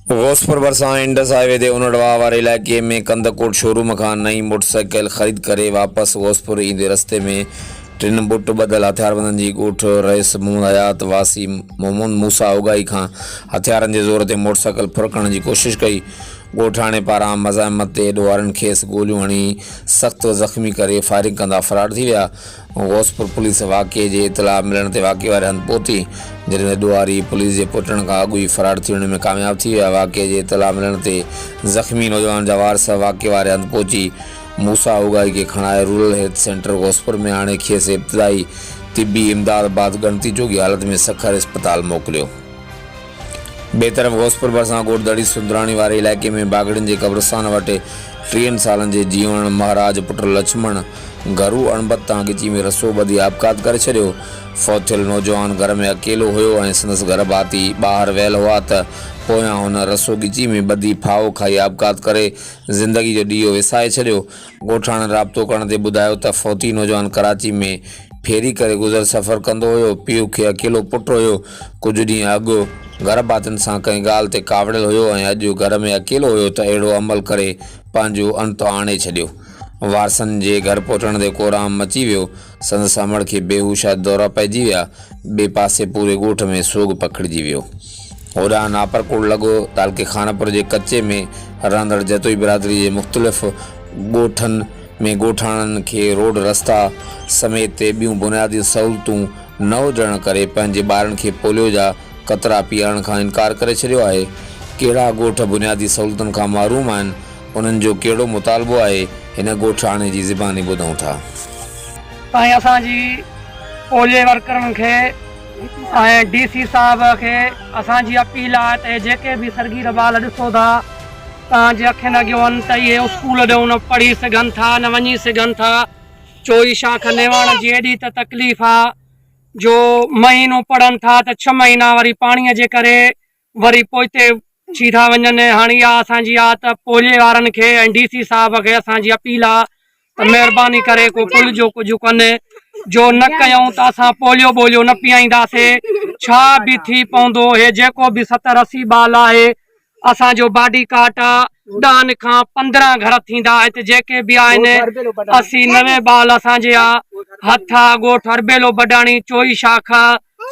غوثپور ڀرسان Indus high V تي انڙ واهه واري علائقي ۾ ڪنڌڪوٽ شوروم کان نئين موٽرسائيڪل خريد ڪري واپس غوثپور ايندي رستي ۾ ٽن بوٽ ٻڌل هٿياربندن جي ڳوٺ رئيس محمد حيات واسي محمد موسيٰ اوڳاهي کان هٿيارن جي زور تي موٽرسائيڪل ڦر ڪرڻ جي ڪوشش ڪئي. ڳوٺاڻي پاران مزاحمت تي ڏوهارين کيس گوليون هڻي سخت زخمي ڪري فائرنگ ڪندا فرار ٿي ويا. غوثپور پوليس واقعي جي اطلاع ملڻ تي واقعي واري هنڌ پهتي، جڏهن ته ڏوهاري پوليس جي پهچڻ کان اڳ ئي فرار ٿي وڃڻ ۾ ڪامياب ٿي ويا، واقعي جي اطلاع ملڻ تي زخمي نوجوان جا وارث واقعي واري هنڌ پهچي موسيٰ اوڳاهي کي کڻائي رورل هيلٿ سينٽر غوثپور ۾ آڻي کيس ابتدائي طبي امداد بعد ڳڻتي جوڳي حالت ۾ سکر اسپتال موڪليو. ٻئي طرف غوثپور ڀرسان ڳوٺ دڙي سندراڻي واري علائقي ۾ باگڙين جي قبرستان وٽ ٽيهن سالن جي جيوڻ مهراج پٽ لڇمڻ گهرو اڻبت تان ڳچي ۾ رسو ٻڌي آپگهات ڪري ڇڏيو. فوت ٿيل نوجوان گهر ۾ اڪيلو هيو ۽ سندس گهر ڀاتي ٻاهر ويل هئا ته پويان هن رسو ڳچي ۾ ٻڌي ڦاهو کائي آپگهات ڪري زندگي جو ڏيئو وسائي ڇڏيو. ڳوٺاڻن رابطو ڪرڻ تي ٻڌايو ته فوتي نوجوان ڪراچي ۾ ڦيري ڪري گذر سفر ڪندو هيو، پيء کي اڪيلو پٽ هيو، ڪجهه ڏينهن اڳ گهر ڀاتين سان ڪنهن ڳالهه تي ڪاوڙيل هيو ۽ اڄ گهر ۾ اڪيلو هيو ته اهڙو عمل ڪري پنهنجو انت آڻي ڇڏيو. وارثن جي گهر پهچڻ تي ڪورام مچي ويو، سندس امڙ کي بيهوشا دورا پئجي ويا، ٻئي پاسي پوري ڳوٺ ۾ سوڳ پکڙجي ويو. هوڏانهن ناپرڪوٽ لڳ تعلقي خانپور جي ڪچي ۾ رهندڙ جتوئي برادري جي مختلف ڳوٺن ۾ ڳوٺاڻن کي روڊ رستا سميت ٻيون بنيادي سهولتون نه هجڻ ڪري پنهنجي ٻارن کي پوليو جا قطرا پيارڻ کان انڪار ڪري ڇڏيو آهي. ڪهڙا ڳوٺ بنيادي سهولتن کان محروم آهن انهن جو ڪهڙو مطالبو آهي هن ڳوٺاڻي جي زباني ٻڌون ٿا. سائين اسان جي پوليو ورڪرن کي ۽ ڊي سي صاحب کي اسان جي اپيل آهي ته جيڪي به سرگير ٻال ڏسو ٿا توهان جي اکين اڳيون آهن ته اهي اسڪول ڏئون نه پڙهي سگهن ٿا نه وڃي سگهن ٿا چوئي شاخ نيواڻ جي ايڏي ته تڪليف آ جو مهينو پڙهن ٿا ته ڇهه مهينا وري پاڻي جي ڪري وري پوئتي ٿي ٿا وڃن هاڻي اها اسان جي آ ته پولي وارن کي ۽ ڊي سي صاحب کي اسان جي اپيل آ ته مهرباني ڪري ڪو پل جو ڪجهه ڪن جو نه ڪيون ته اسان پوليو ٻوليو نه پيائينداسي ڇا به ٿي پوندو هي جيڪو به ستر اسي ٻال آهي اسان جو باڊي ڪاٽ آ ڏهن کان 15 گهر ٿيندا هت جيڪي به آهن 80 90 ٻال اسان جي آ هٿ آ ڳوٺ اربيلو بڊاڻي چوئي شاخ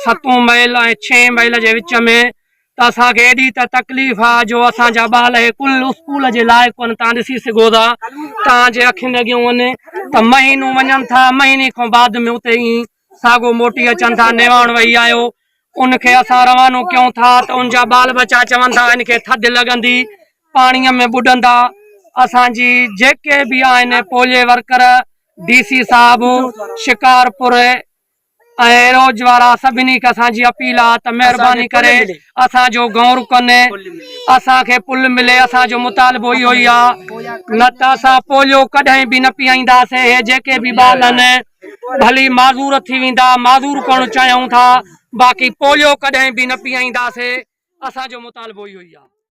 ستون ميل ۽ ڇهين ميل جي وچ ۾ ته اسان کي ايڏي ته تڪليف آ جو اسان جا ٻال اهي ڪل اسڪول جي لائق ڪونهن تان ڏسي سگهو ٿا تان جي اکين اڳيون ان ته مهينو وڃن ٿا مهيني کان بعد ۾ اتي ئي ساڳو موٽي اچن ٿا نيواڻ وهي آيو ان کي اسان روانو ڪيون ٿا ته ان جا ٻال ٻچا چون ٿا ان کي ٿڌ لڳندي پاڻي ۾ ٻڏندا اسان جي جيڪي به آهن پولي ورڪر ڊي سي صاحب شڪارپور ۽ روز وارا سڀني کي اسان جي اپيل آ ته مهرباني ڪري اسان جو غور ڪن اسان کي پل ملي اسان جو مطالبو اهو ئي آ نه ته اسان پوليو ڪڏهن به نه پيائينداسين هي جيڪي به ٻال آهن ڀلي معذور ٿي ويندا معذور ڪرڻ چاهيون ٿا باقي پوليو ڪڏهن به نه پيائينداسين اسان جو مطالبو اهو ئي آ.